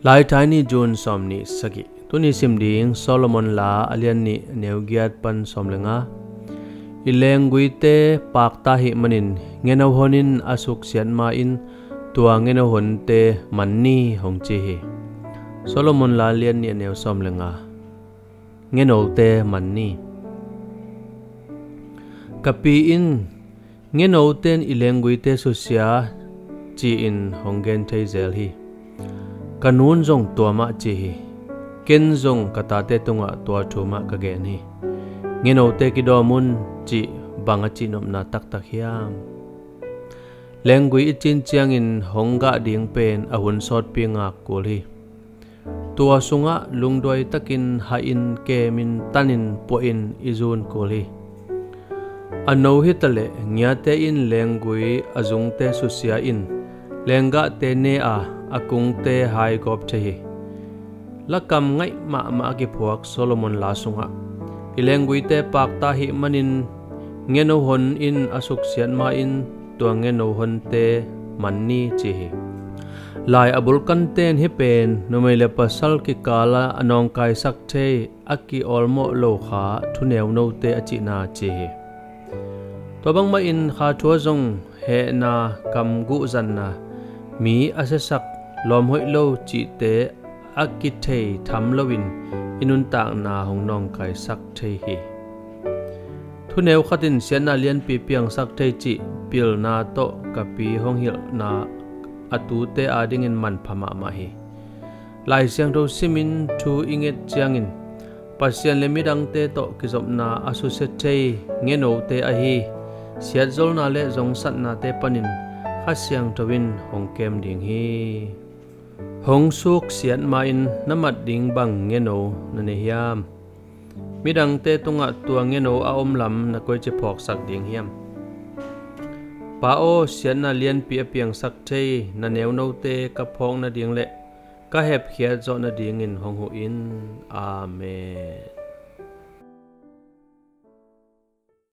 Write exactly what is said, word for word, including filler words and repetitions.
Laithai ni, June sawm nih sagih. Tuni sim ding Solomon La a lian nih, neu giat pan sawm le nga. I lengguite pakta ahih manin ngeno hon in a suksiat ma-in tua ngeno honte man ni, hong ci hi. Solomon La lian nih, neu sawm le nga. Ngenote man ni. Ka pi in, ngenote in i lengguite susia, ci-in hong gen thei zel hi. Ka nun zong tua mah ci hi. Ken zong ka tate tungah tua thu mah ka gen hi. Ngenote kidawm un, cih bang a cihnopna taktak hiam? Lenggui i cin ciangin hong gah ding pen a hun sawtpi ngak kul hi. Tua sungah lungduai takin haihin, kemin, tanin, puahin i zun kul hi. A no hitaleh ngiate in lenggui a zungte susia in, lenggahte ne a, a kungte haigawp thei hi. Lakam ngaih mahmah a kiphuak Solomon La sungah, i lengguite pakta ahih manin ngeno hon in a suksiat ma-in tua ngeno honte man ni, ci hi. Lai a bulkante in hih pen numei le pasal kikala a nawngkaisak thei, a ki-awlmawh lo kha thuneu note a cihna ci hi. Tua bangmahin kha thu ah zong hehna, kam guhzatna, mi a siasak, lawm hoih lo cihte a kithei tham loin i nuntakna hong nawngkaisak thei hi. Thuneu khat in siatna lianpi piangsak thei cih pilna tawh ka pi hong hilhna a tute adingin manpha mahmah hi. Lai Siangtho simin thu i nget ciangin, Pasian le midangte tawh kizopna a susia thei ngenote ahi siatzolna le zongsatnate panin Kha Siangtho in hong kem ding hi. Hong suksiat ma-in na mat ding bang ngeno na nei hiam? Midangte tungah tua ngeno a om lam na koici phawksak ding hiam? Pa aw, siatna lianpi a piangsak thei na neunote ka phawk nading le ka hepkhiat zawh nadingin hong huh in. Amen.